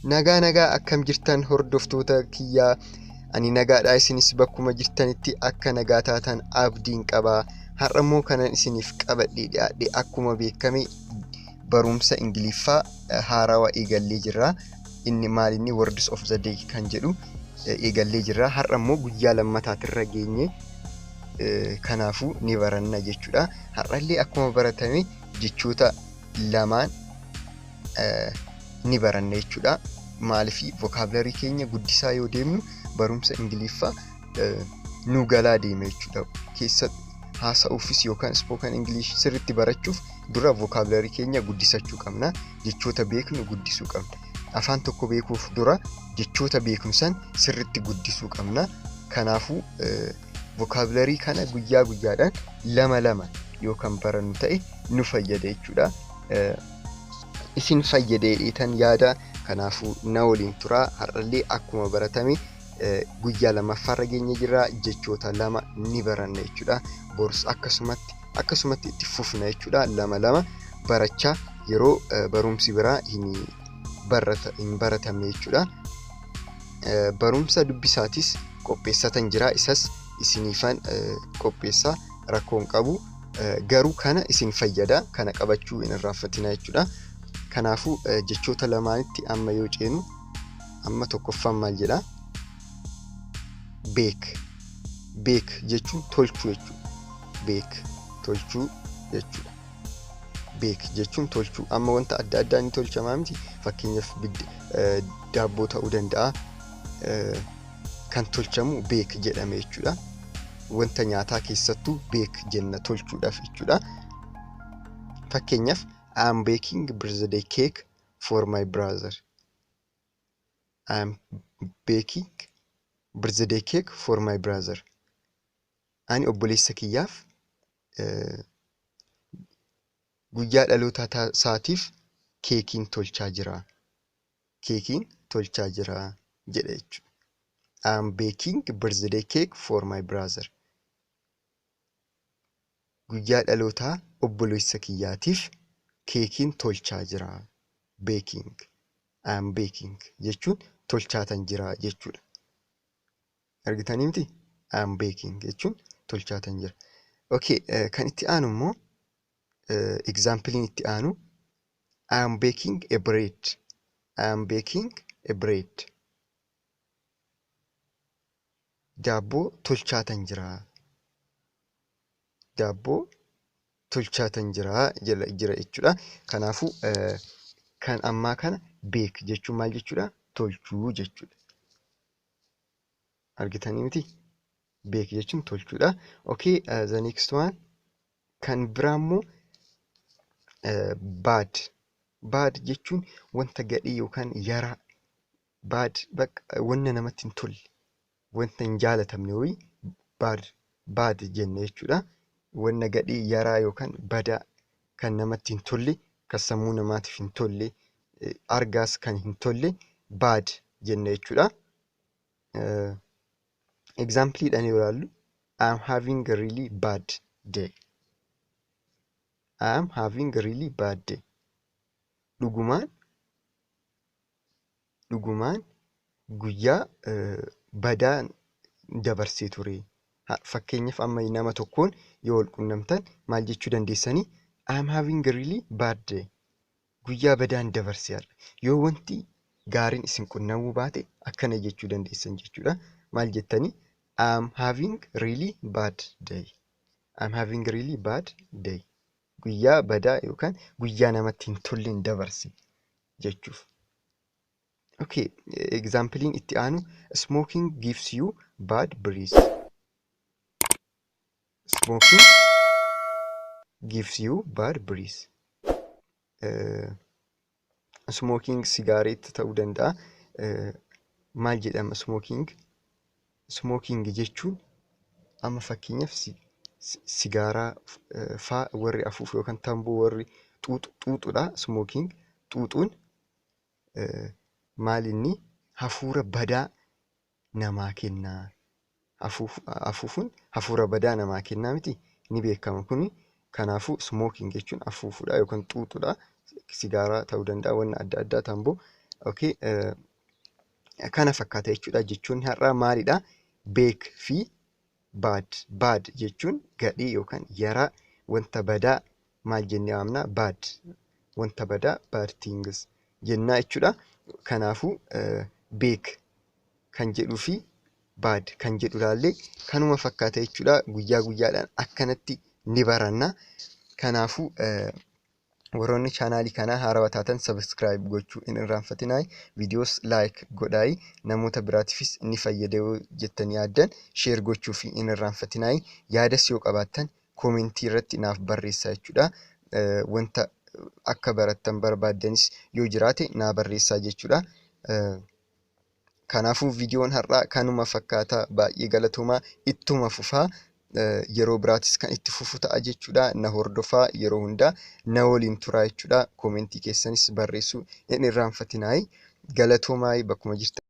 Nagaa nagaa, akkam jirtan hordoftoota kiyyaa? Ani nagaadha, isinis bakkuma jirtanitti akka nagaa taatan abdiin qaba. Har'a immoo kanan isiniif qabadhee dhiyaadhe akkuma beekame barumsa Ingiliffaa haarawaa eegallee jirra. Inni maal inni Words of the Day kan jedhu eegallee jirra. Har'a immoo guyyaa lammataatirra geenye, kanaafuu ni baranna jechuudha. Har'allee akkuma baratame jechoota lamaan ni baranna jechuudha. Maaliif vocabulary keenya guddisaa yoo deemnu barumsa Ingiliffaa nu galaa deema jechuudha. Keessa haasa'uufis yookaan spoken English sirriitti barachuuf dura vocabulary keenya guddisachuu qabna. Jechoota beeknu guddisuu qabna. Afaan tokko beekuuf dura jechoota beeknu san sirriitti guddisuu qabna. Kanaafuu vocabulary kana guyyaa guyyaadhaan lama lama yoo kan barannu ta'e nu fayyada jechuudha. Isin fayyada jedheetan yaada. Kanaafuu na waliin turaa. Har'allee akkuma baratame guyyaa lammaffaarra geenye jirra. Jechoota lama ni baranna jechuudha. Borus akkasumatti akkasumatti itti fufna jechuudha. Lama lama barachaa yeroo barumsi biraa hin baratamne jechuudha. Barumsa dubbisaatis qopheessatan jira. Isas isiniifan qopheessaa, rakkoo hin qabu. Garuu kana isin fayyada. Kana qabachuu hin irraanfatina jechuudha. Kanaafuu jechoota lamaanitti amma yoo ceenu, amma tokkoffaan maal jedhaa? Bake. Bake jechuun tolchuu jechuudha. Bake tolchuu jechuudha. Bake jechuun tolchuu. Amma wanta adda addaa ni tolchamaa miti. Fakkeenyaaf daabboo ta'uu danda'a. Kan tolchamu bake jedhame jechuudha. Wanta nyaataa keessattuu bake jenna tolchuudhaaf jechuudha. Fakkeenyaaf, "I am baking birthday cake for my brother." "I am baking birthday cake for my brother." Ani obboleessa kiyyaaf guyyaa dhaloota isaatiif keekiin tolchaa jira. Keekiin tolchaa jira jedha jechuudha. "I am baking birthday cake for my brother." Guyyaa dhalootaa obboleessa kiyyaatiif keekiin tolchaa jira. Baking. "I am baking" jechuun tolchaatan jira jechuudha. Argitanii miti? "I am baking" jechuun tolchaatan jira. Okay, kan itti aanu immoo, exampleiin itti aanu, "I am baking a bread." "I am baking a bread." Daabboo tolchaatan jira. Daabboo tolchaatan jira jira jechuudha. Kanaafuu kan ammaa kana bake jechuun maal jechuudha? Tolchuu jechuudha. Argitanii miti? Bake jechuun tolchuudha. Okay, the next one, kan biraa immoo bad. Bad jechuun wanta gadhee yookaan yaraa. Bad bakka wanta namatti hin tolle, wanta hin jaalatamne wayii bad bad jenna jechuudha. Wanta gadhee, yaraa yookaan badaa, kan namatti hin tolle, kan sammuu namaatiif hin tolle, argaas kan hin tolle bad jenna jechuudha. Exampleiidhaan yoo ilaallu, "I am having a really bad day." "I am having a really bad day." Dhugumaan dhugumaan guyyaa badaa dabarsee ture. Fakkeenyaaf amma nama tokkoon yoo wal quunnamtan maal jechuu dandeessanii? "I am having a really bad day." Guyyaa badaan dabarse har'a. Yoo wanti gaariin isin qunnamuu baate akkana jechuu dandeessan jechuudha. Maal jettanii? "I am having really bad day." "I am having a really bad day." Guyyaa badaa yookaan guyyaa namatti hin tolleen dabarse jechuuf. Okay, exampleiin itti aanu, "Smoking gives you bad breath." "Smoking gives you bad breath." Smoking sigaareetti ta'uu danda'a. Maal jedhama smoking? Smoking jechuun amma fakkeenyaaf sigaaraa faa warri afuufu yookaan tamboo warri xuuxudha. Smoking xuuxuun maal inni hafuura badaa namaa kenna. Afuufuun hafuura badaa namaa kennaa miti, ni beekama kuni. Kanaafuu smoking jechuun afuufuudha yookaan xuuxuudha. Sigaaraa ta'uu danda'a, wanna adda addaa, tamboo. Okay, kana fakkaata jechuudha. Jechoonni har'aa maalidha? Beek fi bad. Bad jechuun gadhee yookaan yaraa, wanta badaa maal jennee waamna? Bad. Wanta badaa, bad things jennaa jechuudha. Kanaafuu beek kan jedhuu fi bad kan jedhu ilaallee kanuma fakkaata jechuudha. Guyyaa guyyaadhaan akkanatti ni baranna. Kanaafuu warroonni chaanaalii kanaa haarawaa taatan subscribe gochuu hin irraanfatinaa. Viidiyoos like godhaayi. Namoota biraatiifis ni fayyada yoo jettanii yaaddan share gochuu hin irraanfatinaa. Yaadas yoo qabaattan koomentii irratti naaf barreessaa jechuudha. Wanta akka barattan barbaaddanis yoo jiraate naa barreessaa jechuudha. Kanaafuu viidiyoon har'aa kanuma fakkaata. Baay'ee galatoomaa, ittuma fufaa. Yeroo biraatis kan itti fufu ta'a jechuudha. Na hordofaa, yeroo hundaa na waliin turaa jechuudha. Koomentii keessanis barreessuu hin irraanfatinaa. Galatoomaa bakkuma jirtan.